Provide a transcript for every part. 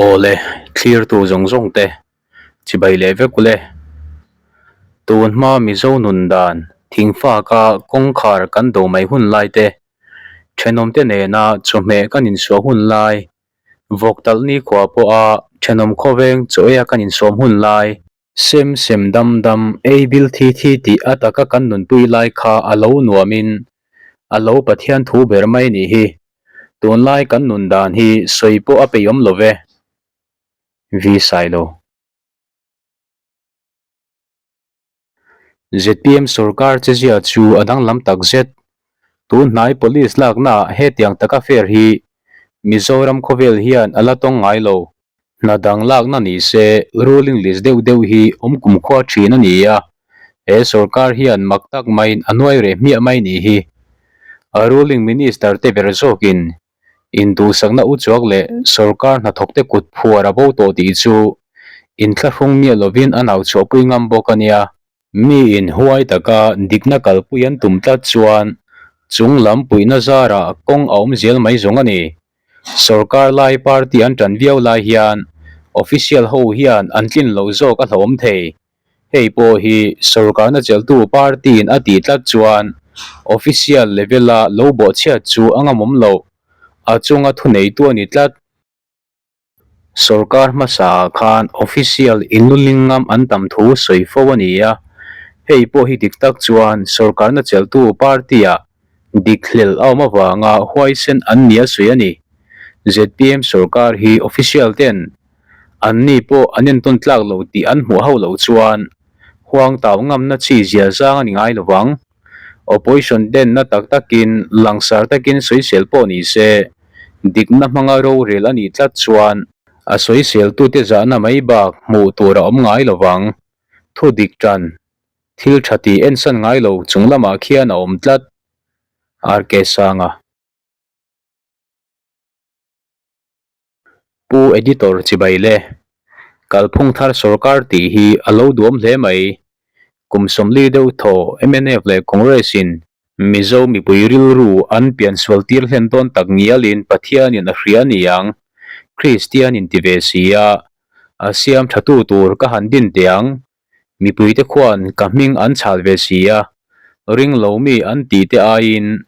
Awle, thlirtu zawng zawng te chibai leh vek ule. Tun hma Mizo nun dan thingfaka kawngkhar kan do mai hun lai te, thenawmte nena chawhmeh kan insuah hun lai, vawk talh nikhua pawha thenawm khawveng chaw eia kan insawm hun lai, Sem sem dam dam, ei bil thi thi tih a taka kan nunpui lai kha a lo nuamin a lo Pathian thu ber mai nih hi. Tunlai kan nun dan hi sawi pawh a peihawm lo ve. V Sailo. Zpm sorkar chezia chu a danglam tak zet. Tun hnai police laknaah hetiang taka fair hi Mizoram khawvel hian a la tawng ngai lo. Hna dang lakna ni se ruling list deuh deuh hi awm kumkhua thin a ni a, he sorkar hian mak tak maiin a nuai reh hmiah mai nih hi. A ruling minister te ber zawkin induhsakna uchuak leh sorkar hnathawkte kut phuar a bo tawh tih chu inthlahrung miah lovin a nauchhuahpui ngam bawk a nia. Miin huai taka dikna kalpui an tum tlat chuan chung lam puihna zarah kawng a awm zel mai zawng a ni. Sorkar lai party an tan viau lai hian official ho hian an tlin loh zawk a hlauhawm thei. Hei pawh hi sorkarna chelhtu party in a tih tlat chuan official level a lo bawhchhiat chu a ngamawm loh. A chunga thuneitu a ni tlat. Sorkar hmasaah khan official inluling ngam an tam thu sawi fo a ni a, hei pawh hi dik tak chuan sorkarna chelhtu party-ah dik hlel a awm avanga huaisen an nia sawi a ni. Zpm sorkar hi official ten anni pawh an entawn tlak lo tih an hmuh hauh loh chuan huangtau ngamna chi zia zang a ni ngai lo vang. Opposition ten na tak takin langsar takin sawisel pawh ni se, dikna hmanga rorel a nih tlat chuan a sawiseltute zahna mai bak hmuh tur a awm ngai lo vang. Thu dik tan, thil tha tih ensan ngai lo chung lamah khian a awm tlat. RK Sanga. Pu Editor chibai le. Kalphung thar sorkar tih hi a lo duam hle mai. Kum 40 deuh thaw mnf leh Congress in Mizo mipui rilru an piansual tir hlen dawn tak ngialin Pathianin a hria a ni ang. Kristian in ti ve si a, a siam thatu tur ka han din teh ang. Mipuite khuan ka hming an chhal ve si a, ring lo mi an tih te aiin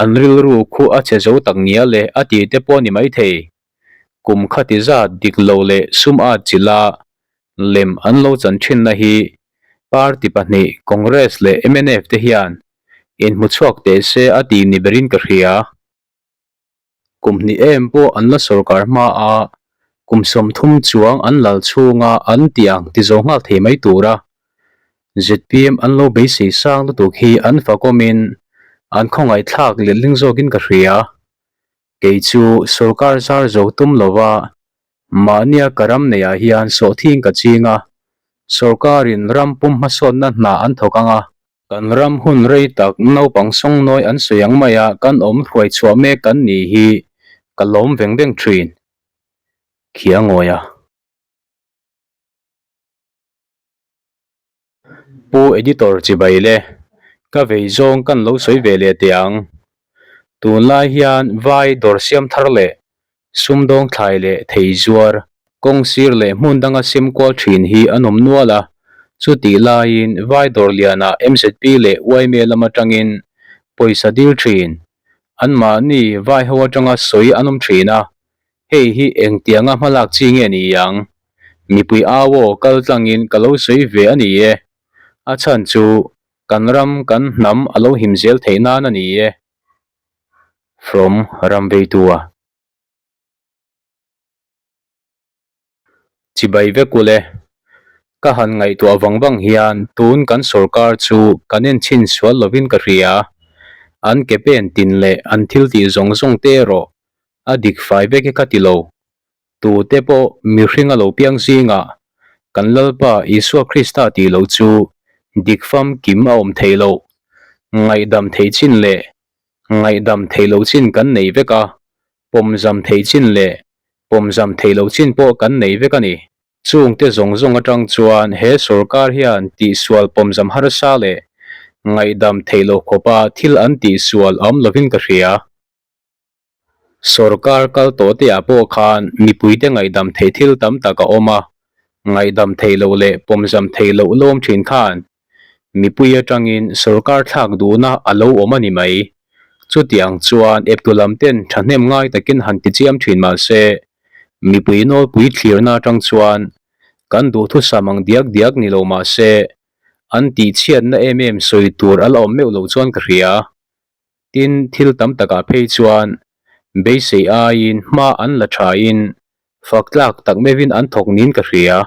An rilru khu a che zo tak ngial e a ti te pawh a ni maithei. Kum khati zat dik lo leh sum at chilh a lem an lo chan thinna hi party pahnih Congress leh mnf te hian inhmu chhuak teh se a ti ni berin ka hria. Kum hnih em pawh an la sorkar hma a, kum 30 chuang an lal chhunga an tih ang ti zo nghal thei mai tura zpm an lo beisei sang lutuk hi an fakawmin an khawngaihthlak letling zawkin ka hria. Kei chu sorkar zar zo tum lova mahnia ka ram neiah hian sawhthing ka ching a, sorkarin ram pum hmasawnna hna an thawk ang a, Kan ram hun rei tak naupang sawngnawi an sawi ang maia kan awm hruai chhuah mek kan nih hi ka lawm veng veng thin. Khia ngawi a. Pu Editor chibai le, ka vei zawng kan lo sawi ve leh teh ang. Tunlai hian vai dawr siam thar leh Sumdawng thlai leh thei zuar, kawng sir leh hmun danga sem kual thin hi an awm nual a, chutih laiin vai dawr lianah mzp leh yma lam atangin pawisa dil thin, anmahni vai ho atanga sawi an awm thin a, hei hi engtianga hmalak chi nge ni ang? Mipui au aw kal tlangin ka lo sawi ve a ni e, a chhan chu kan ram kan hnam a lo him zel theih nan a ni e. From Ramveitua. Chibai vek ule. Ka han ngaihtuah vang vang hian tun kan sorkar chu kan en chhin sual lovin ka hria. An ke pen tin leh an thil tih zawng zawng te erawh a dik fai vek e ka ti lo. Tute pawh mihring a lo piang zingah kan Lalpa Isua Krista tih loh chu dik famkim a awm theih loh. Ngaihdam theih chin leh Ngaihdam theih loh chin kan nei vek a, pawmzam theih chin leh pawmzam theih loh chin pawh kan nei vek a ni. Chungte zawng zawng atang chuan he sorkar hian tihsual pawmzam harsa leh ngaihdam theih loh khawpa thil an tihsual a awm lovin ka hria. Sorkar kal tawh te ah pawh khan mipuite ngaihdam theih thil tam tak a awm a, ngaihdam theih loh leh pawmzam theih loh lawm thin khan mipui atangin sorkar thlak duhna a lo awm a ni mai. Chutiang chuan eptu lam ten thahnem ngai takin han ti chiam thin mah se, mipui nawlpui thlirna atang chuan kan duhthusam ang diak diak ni lo mah se, an tihchhiatna em em sawi tur a la awm meuh lo chuan ka hria. Tin, thil tam takah phei chuan beisei aiin hma an la thain fak tlak tak meuhin an thawk niin ka hria.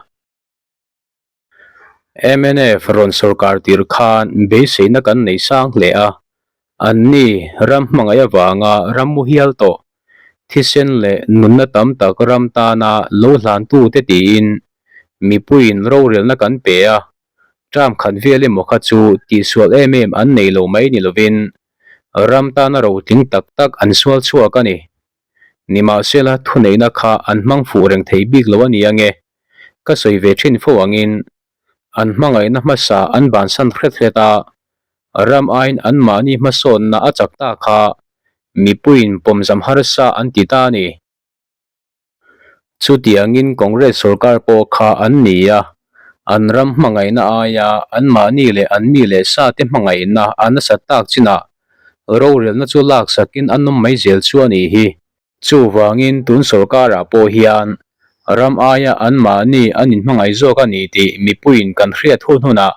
Mnf rawn sorkar tir khan beiseina kan nei sang hle a, anni ram hmangaih avanga ram mu hial tawh, thisen leh nunna tam tak ram tana lo hlantute tiin mipuiin rorelna kan pe a, Term khat vel emaw kha chu tihsual em em an nei lo mai ni lovin ram tana rotling tak tak an sual chhuak a ni. Nimahsela thuneihna kha an hmang fuh reng thei bik lo a ni ange. Ka sawi ve thin fo angin an hmangaihna hmasa an bansan hret hret a, ram aiin anmahni hmasawnna a chak ta kha mipuiin pawmzam harsa an ti ta a ni. Chutiangin Congress sorkar pawh kha an ni a, an ram hmangaihna aia anmahni leh an mi leh sa te hmangaihna a nasat tak chinah rorelna chu laksakin an awm mai zel chu a nih hi. Chuvangin tun sorkarah pawh hian ram aia anmahni an inhmangaih zawk a ni tih mipuiin kan hriat hun hunah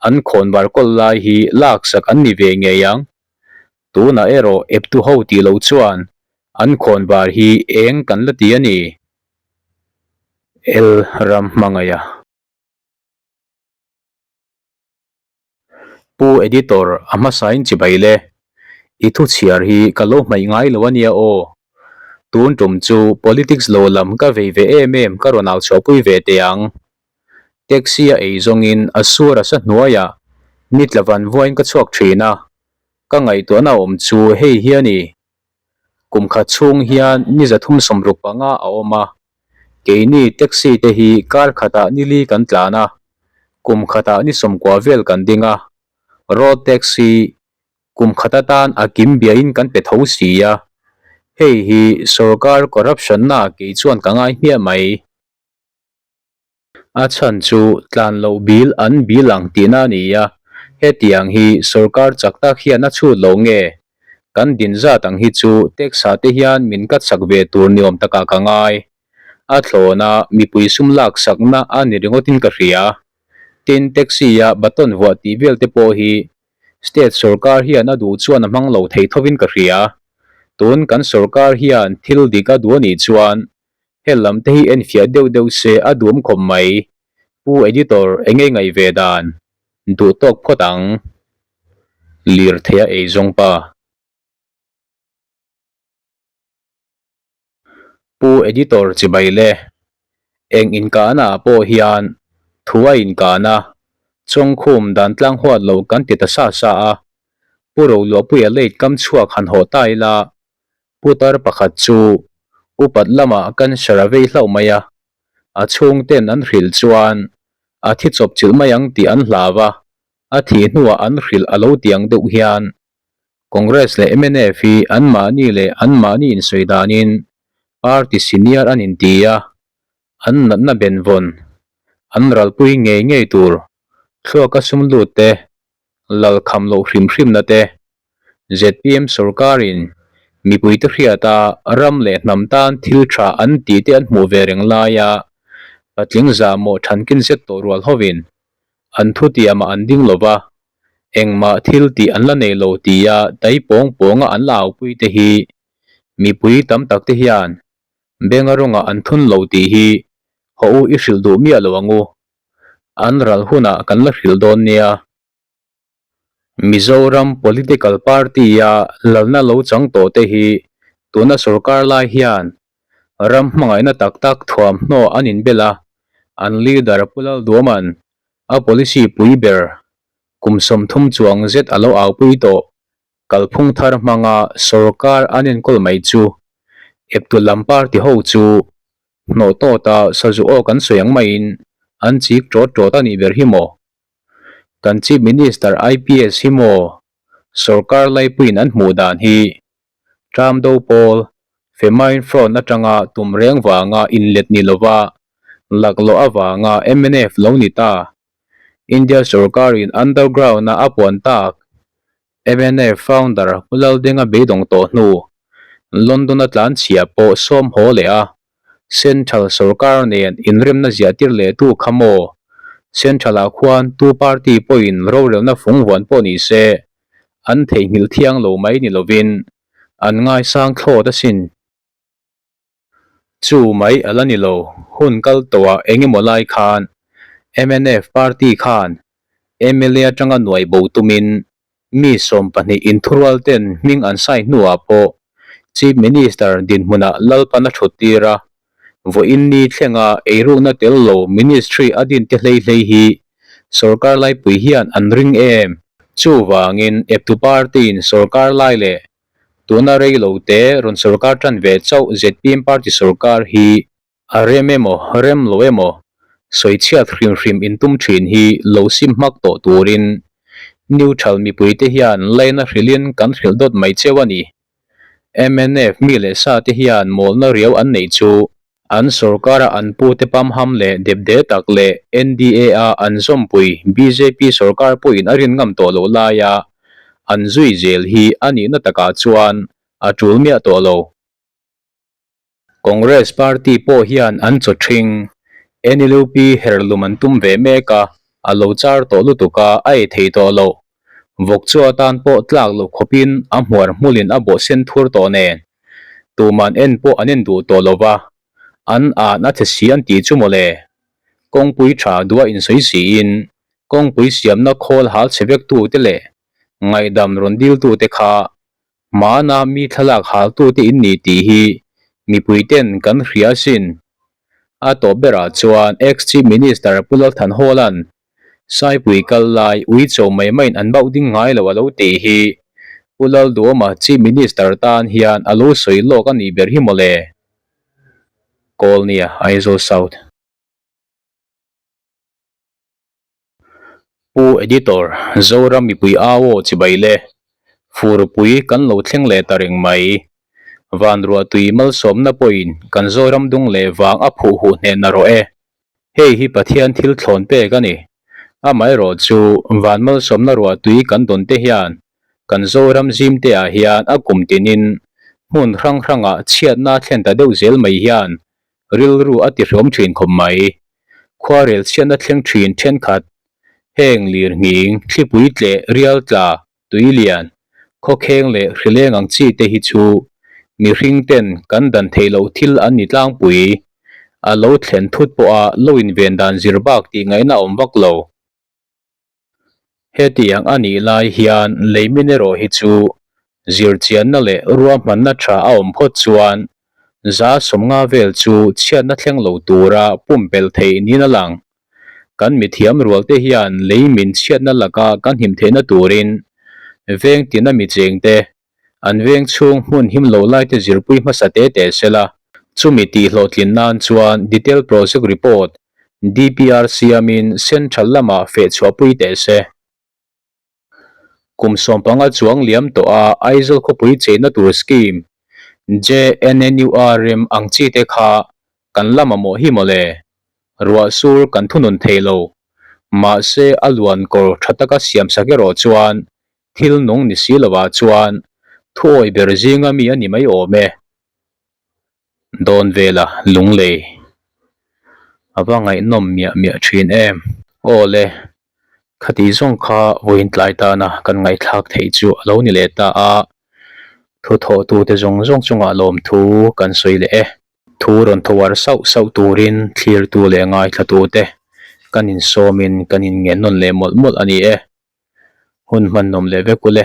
an khawnvar kawl lai hi laksak an ni ve ngei ang. Tunah erawh eptu ho tih loh chuan an khawnvar hi eng kan la ti a ni? El ram hmangaih a. Pu Editor, a hmasain chibai le. I thu chhiar hi ka lo hmaih ngai lo a nia aw. Tun tum chu politics lo lam ka vei ve em em ka rawn au chhuahpui ve teh ang. Taxi a ei zawngin a sur a sa hnuaiah ni tla van vuain ka chhuak thin a, ka ngaihtuahna awm chu hei hi a ni. Kum khat chhung hian ni 365 a awm a, keini taxi te hi kar khatah ni li kan tlan a, kum khatah ni 90 vel kan ding a, road tax hi kum khat atan a kim biain kan pe tho si a, hei hi sorkar corruption na kei chuan ka ngai hmiah mai. A chhan chu tlan loh bil an bil ang tihna a ni a, hetiang hi sorkar chak tak hian a chhut lo nge? Kan din zat ang hi chu tax ah te hian min cut sak ve tur ni awm takah ka ngai. A thlawna mipui sum lak sakna a ni ringawtin ka hria. Tin, taxi a button vuah tih vel te pawh hi State sorkar hian a duh chuan a hmang lo thei thovin ka hria. Tun kan sorkar hian thil dik a duh a nih chuan Hel lam te hi enfiah deuh deuh se a duam khawp mai. Pu Editor enge ngaih ve dan? Duh tawk phawt ang. Lirthei a ei zawng pa. Pu Editor chibai le. Eng inkahna ah pawh hian thu a inkahna chawngkhum dan tlang huat lo kan ti ta sa sa a. Pu Roluahpuia late kam chhuak han haw ta ila Putar pakhat chu upat lamah cancer a vei hlauh mai a, a chhungten an hrilh chuan a thi chawp chilh mai ang tih an hlau a, a thih hnuah an hrilh a lo ti ang deuh hian Congress leh mnf hi anmahni leh anmahni insawi danin party senior an inti a, an natna benvawn an ralpui ngei ngei tur thluaka sum lut te lal kham loh hrim hrimna te, zpm sorkarin mipuite hriata ram leh hnam tan thil tha an tih te an hmuh ve reng laia patling zahmawh thankin zet tawh rual hovin an thutiamah an ding lova, engmah thil tih an la nei lo tia dai pawng pawnga an la aupui te hi mipui tam tak te hian benga rawngah an thun lo tih hi haw u i hrilh duh miah lo ang u. An ral hunah kan la hrilh dawn nia. Mizoram political party-a lalna lo chang tawh te hi tuna sorkar lai hian ram hmangaihna tak tak thuamhnaw an inbel a, an leader Pu Lalduaman a policy pui ber kum 30 chuang zet a lo aupui tawh kalphung thar hmanga sorkar an enkawl mai chu eptu lam party ho chu Hnawh tawta sazu aw kan sawi ang maiin an chik tawt tawt a nih ber hi maw? Kan Chief Minister IPS hi maw sorkar laipuiin an hmuh dan hi Tram do pawl, Famine Front atanga tum reng vanga inlet ni lova laklawh avanga mnf lo ni ta. India sorkarin underground-a a puan tak mnf founder Pu Laldenga beidawng tawh hnu London-a tlanchhia pawh sawm haw leh a, Central sorkar nen inremna ziahtir lehtu kha maw? Central-ah khuan tu party pawhin rorelna fung vuan pawh ni se, an theihnghilh thiang lo mai ni lovin an ngaisang thlawt asin. Chu mai a la ni lo, hun kal tawhah eng emaw lai khan mnf party khan mla atanga nuai bo tumin mi 20 inthurual ten hming an sai hnuah pawh Chief Minister dinhmunah Lalpan a thut tir a, vawiin ni thlenga eirukna tel lo ministry a din te hlei hlei hi sorkar laipui hian an ring em? Chuvangin eptu party-in sorkar lai leh Tuna rei lo te rawn sorkar tan ve chauh zpm party sorkar hi a rem emaw rem lo emaw sawichhiat hrim hrim intum thin hi lo sim hmak tawh turin neutral mipui te hian laina hrilhin kan hrilh dawt mai cheu a ni. Mnf mi leh sa te hian mawlna riau an neih chu An sorkara an pute pamham leh depde tak leh NDA-a an zawmpui bjp sorkar pawhin a rin ngam tawh loh laia an zui zel hi a nihna takah chuan a tul miah tawh lo. Congress party pawh hian an chaw thing NLUP herlum an tum ve mek a, a lo char tawh lutuk a, a ei thei tawh lo. Vawk chu atan pawh tlak loh khawpin a hmuar hmulin a bawh sen thur tawh nen. Tuman en pawh an en duh tawh lo va, an an a che si an tih chu mawle. Kawngpui tha duha insawi siin kawngpui siamna khawl hal chhe vek tute leh ngaihdam rawn dil tute kha hmana mi thlalak hal tute in ni tih hi mipui ten kan hria asin. A tawp berah chuan ex-Chief Minister Pu Lalthanhawla'n Saipui kal lai ui cho mai maiin an bauh ding ngai lo a lo tih hi Pu Lalduama Chief Minister tan hian a lo sawi lawk a nih ber hi mawle. Kawlnia, Aizawl South. Pu Editor, Zoram mipui au aw chibai le. Furpui kan lo thleng leh ta reng mai. Vanruahtui malsawmna pawhin kan Zoram dung leh vang a phuh huh hneh na rawh e. Hei hi Pathian thil thlawn pek a ni. Amaherawh chu van malsawmna ruahtui kan dawn te hian kan Zoram zim te ah hian a kum tinin hmun hrang hrangah chhiatna a thlen ta deuh zel mai hian rilru a tihrawm thin khawp mai. Khuarel chhiatna thleng thin thenkhat heng lirnghing, thlipui tleh, rial tla, Tuilian, khawkheng leh hrileng ang chi te hi chu mihring ten kan dan theih loh thil an ni tlangpui. A lo thlen thut pawha lo inven dan zir bak tih ngaihna awm vak lo. Hetiang a nih lai hian leimin erawh hi chu zirchianna leh ruahmanna tha a awm phawt chuan 150 vel chu chhiatna thleng lo tura pumpelh theih niin a lang. Kan mithiam rualte hian lei min chhiatna laka kan him theihna turin veng tina mi chengte an veng chhung hmun him lo laite zirpui hmasa te te sela. Chumi tih hlawhtlin nan chuan Detail Project Report, DPR, siamin Central lamah feh chhuahpui teh se. Kum 15 chuang liam tawh a Aizawl khawpui cheina tur scheme JNNURM ang chi te kha kan la mamawh hi mawle. Ruah sur kan thunun thei lo. Mahse a luan kawr tha taka siam sak erawh chuan thil nung ni si lovah chuan thuawi ber zinga mi a ni mai awm e. Dawn vela lunglei a va ngaihnawm miah miah thin em. Aw le, khati zawng kha vawiin tlai tana kan ngaihthlak theih chu a lo ni leh ta a, thu thawhtute zawng zawng chungah lawmthu kan sawi leh e. Thu rawn thawar sauh sauh turin thlirtu leh ngaithlatute kan insawmin kan inngennawn leh mawlh mawlh a ni e. Hun hmanawm leh vek u le.